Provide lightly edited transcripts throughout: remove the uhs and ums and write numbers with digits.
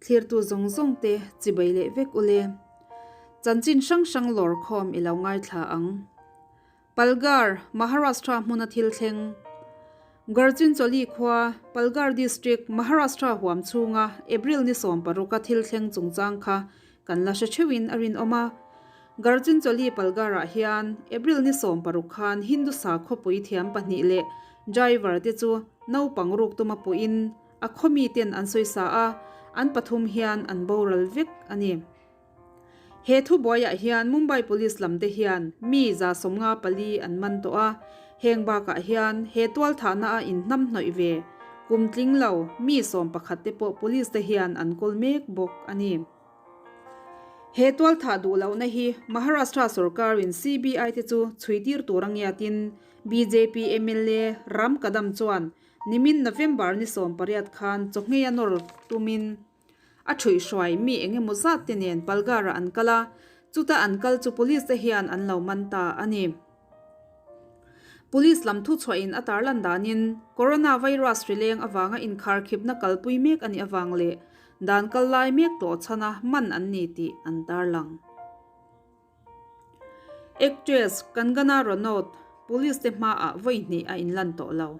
Thlirtu zawng zawng te chibai leh vek ule. Chanchin hrang hrang lawr khawm i lo ngaithla ang. Palghar, Maharashtra hmuna thil thleng. Garchincholi khua, Palghar District, Maharashtra huam chhunga April ni 16 a thil thleng chungchang kha kan la hre theuhin a rinawm a. Garchincholi Palghar-ah hian April ni 16 khan Hindu sakhawpui thiam pahnih leh driver te chu naupang ruk tuma puhin a khaw miten an sawisa a, an pathum hian an boral vek a ni. He thubuaiah hian Mumbai Police lam te hian mi 54 an man tawh a, heng bakah hian he tualthahna a inhnamhnawih ve kum tling lo mi 11 te pawh Police te hian an kawl mek bawk a ni. He tualthah duh lohna hi Maharashtra sorkarin CBI te chu chhuitir tur a ngiatin bjp mla Ram Kadam chuan nimin November ni 18 khan chawhngei a nawr tumin A ṭhuihhruai mi eng emaw zat te nen Palghar-ah an kal a, chuta an kal chu police te hian an lo man ta a ni. Police lam thuchhuahin a tarlan danin coronavirus rileng avanga inkharkhipna kalpui mek a nih avang leh dan kal lai mek tawh chhana man an ni tih an tarlang. Actress Kangana Ranaut police te hmaah vawi hnih a inlan tawh lo.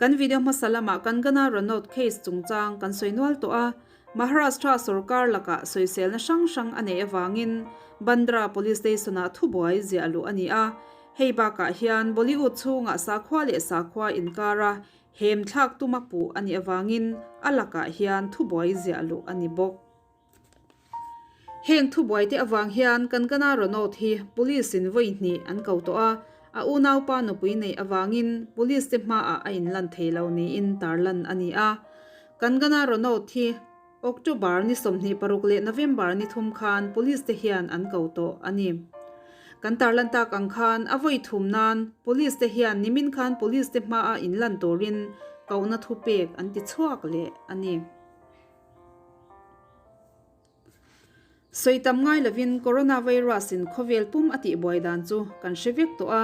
Kan video hmasa lamah Kangana Ranaut case chungchang kan sawi nual tawh a, Maharashtra sorkar lakah sawiselna hrang hrang a neih avangin Bandra Police Station-ah thubuai ziah luh a ni a. Hei bakah hian Bollywood chhungah sakhua leh sakhua inkara hem thlak tuma puh a nih avangin a lakah hian thubuai ziah luh a ni bawk. Heng thubuaite avang hian Kangana Ranaut hi Police-in vawi hnih an ko tawh a, a unaupa nupui neih avangin Police te hmaah a inlan thei lo niin tarlan a ni a. Kangana Ranaut hi October ni 26 leh November ni thum khan Police te hian an ko tawh a ni. Kan tarlan tak ang khan a vawi thum nan Police te hian nimin khan Police te hmaah inlan turin kohna thupek an ti chhuak leh a ni. Sawi tam ngai lovin coronavirus in khawvel pum a tihbuai dan chu kan hre vek tawh a,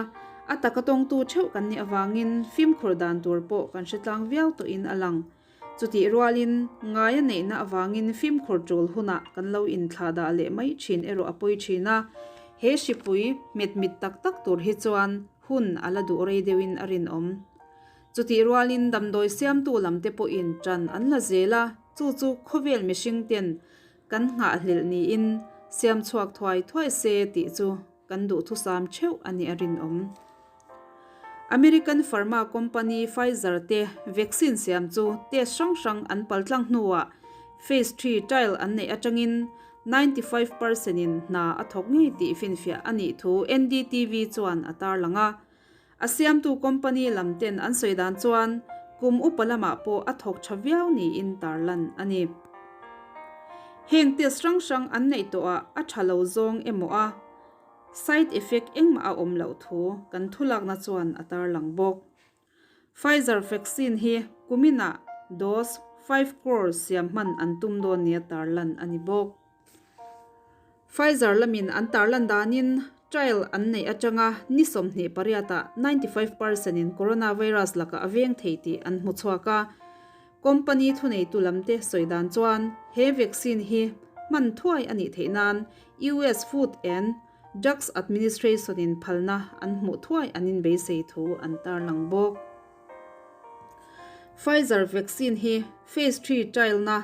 a taka tawngtu theuh kan nih avangin fimkhur dan tur pawh kan hre tlang viau tawhin a lang. Chutih rualin ngai a neihna avangin fimkhur tul hunah kan lo inthlah dah leh mai thin erawh a pawi thin a, he hripui hmet mit tak tak tur hi chuan hun a la duh rei deuhin a rinawm. Chutih rualin damdawi siamtu lamte pawhin ṭan an la zel a, chu chu khawvel mihring ten kan nghahhlelh niin siam chhuak thuai thuai se tih chu kan duhthusam theuh a nih a rinawm. American pharma company Pfizer te vaccine siam chu test hrang hrang an paltlang hnuah phase three trial an neih atangin 95 percent in hna a thawk ngei tih finfiah a nih thu NDTV chuan a tarlang a. A siamtu company lam ten an sawi dan chuan kum upa lamah pawh a thawk tha viau niin tarlan a ni. Heng test hrang hrang an neih tawhah a tha lo zawng emaw a side effect engmah a awm loh thu kan thulakna chuan a tarlang bawk. Pfizer vaccine hi kuminah dose 5 crore siam hman an tum dawn nia tarlan a ni bawk. Pfizer lamin an tarlan danin trial an neih atanga ni 28 ah 95 percent in coronavirus lakah a veng thei tih an hmu chhuak a. Company thuneitu lamte sawi dan chuan he vaccine hi hman thuai a nih theih nan US Food and Drugs Administration in phalna an hmuh thuai an inbeisei thu an tarlang bawk. Pfizer vaccine hi phase three trial na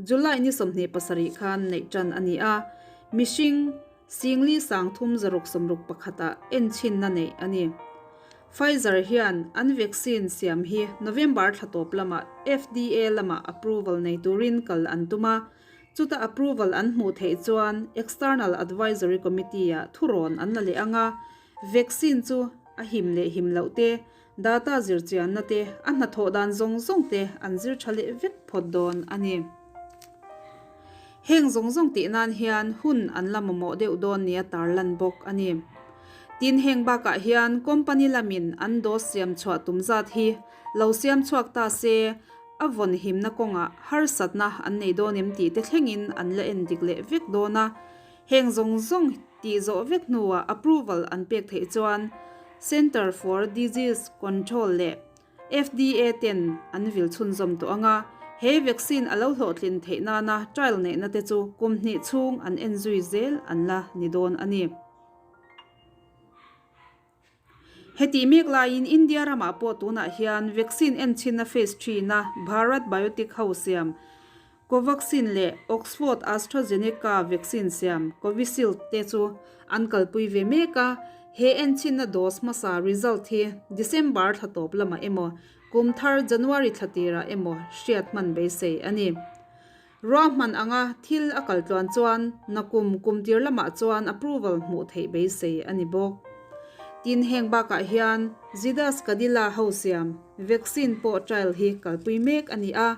July ni 27 khan neih ṭan a ni a, mihring singli sangthum zaruk sawmruk pakhata enchhinna neih a ni. Pfizer hian an vaccine siam hi November thla tawp lamah FDA lamah approval nei turin kal an tum a, chuta approval an hmuh theih chuan External Advisory Committee-ah thurawn an la leh ang a, vaccine chu a him leh him loh te, Data zirchianna te, a hnathawh dan zawng zawng te an zir tha leh vek phawt dawn a ni. Heng zawng zawng tih nan hian hun an la mamawh deuh dawn nia tarlan bawk a ni. Tin heng bakah hian company lamin an dose siam chhuah tum zat hi lo siam chhuak ta se a vawn himna kawngah harsatna an nei dawn em tih te thlengin an la en dik leh vek dawn a. Heng zawng zawng. tih zawh vek hnuah approval an pek theih chuan Centre for Disease Control leh FDA ten an vil chhunzawm tawh ang a, he vaccine a lo hlawhtlin theih nana trial neihna te chu kum hnih chhung an en zui zel an la ni dawn a ni. Hetih mek laiin India ramah pawh tunah hian vaccine enchhinna phase three-na Bharat Biotech ho siam Covaxin leh Oxford AstraZeneca vaccine siam Covishield te chu an kalpui ve mek a, he enchhinna dose hmasa result hi December thla tawp lamah emaw kum thar January thla tirah emaw hriat hman beisei a ni. Ruahman anga thil a kal tluan chuan nakum kum tir lamah chuan approval hmuh theih beisei a ni bawk. Tin, heng bakah hian Zydus Cadila ho siam vaccine pawh trial hi kalpui mek a ni a,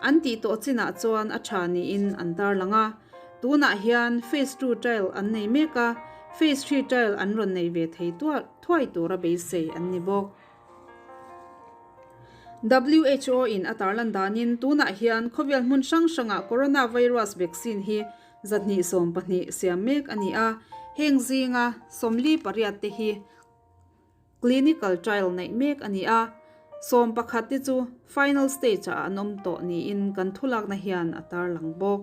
an tih tawh chinah chuan a tha niin an tarlang a. Tunah hian phase ii trial an nei mek a, phase iii trial an rawn nei ve thei thuai tura beisei an ni bawk. WHO in a tarlan danin tunah hian khawvel hmun hrang hrangah coronavirus vaccine hi 212 siam mek a ni a, heng zinga 48 te hi clinical trial neih mek a ni a, 11 te chu final stage ah an awm tawh niin kan thulakna hian a tarlang bawk.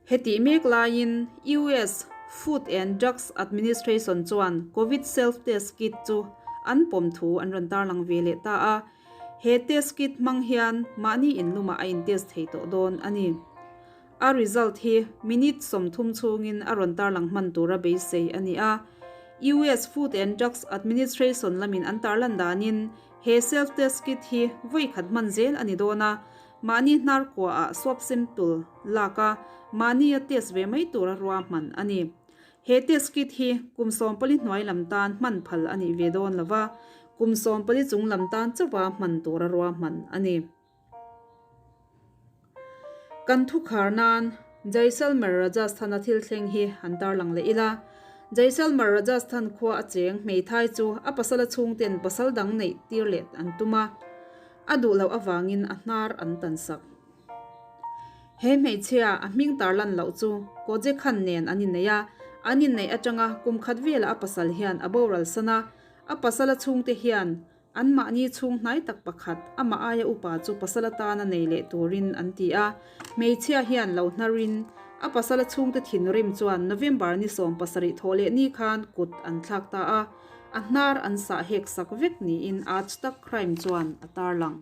Hetih mek laiin US Food and Drugs Administration chuan Covid self-test kit chu an pawm thu an rawn tarlang ve leh ta a, he test kit hmang hian mahni inlumah a intest thei tawh dawn a ni. A result hi minute 30 chhungin a rawn tarlang hman tura beisei a ni a. US Food and Drugs Administration lamin an tarlan danin he self-test kit hi vawi khat hman zel a ni dawn a, Mahni hnar kuaah swab sample lak a, mahnia test ve mai tura ruahman a ni. He test kit hi kum 14 hnuai lam tan hman phal a nih ve dawn lo va, kum 14 chung lam tan chauha hman tura ruahman a ni. Kan thukhar nan Jaisalmer Rajasthan-a thil thleng hi han tarlang leh ila. Jaisalmer Rajasthan khua a cheng hmeithai chu a pasala chhungten pasal dang neih tir leh an tum a. A duh loh avangin a hnar an tan sak. He hmeichhia a hming tarlan loh chu Koje Khan nen an innei a, an inneih atanga kum khat velah a pasal hian a boral san a, a pasala chhungte hian anmahni chhung hnai tak pakhat amah aia upa chu pasal atana nei leh turin an ti a, hmeichhia hian lo hnarin a pasala chhungte thinrim chuan November ni 70 thawh leh ni khan kut an thlak ta a. A hnar an sah hek sak vek niin Aaj Tak Crime chuan a tarlang.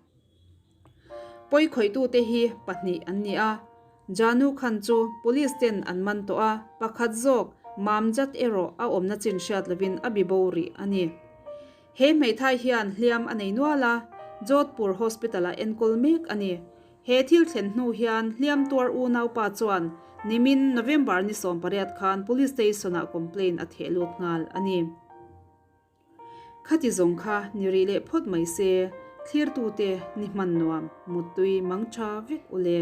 Pawi khawihtute hi pahnih an ni a, Janu Khan chu police ten an man tawh a, pakhat zawk Mamjat erawh a awmna chin hriat lovin a bi bo rih a ni. He hmeithai hian hliam a nei nual a, Jodhpur Hospital-ah enkawl mek a ni. He thil thlen hnu hian hliam tuar unaupa chuan nimin November ni 18 khan Police Station-ah complaint a theh lut nghal a ni. Khati zawng kha ni rih leh phawt mai se, thlirtute ni hman nuam, muttui mang tha vek ule.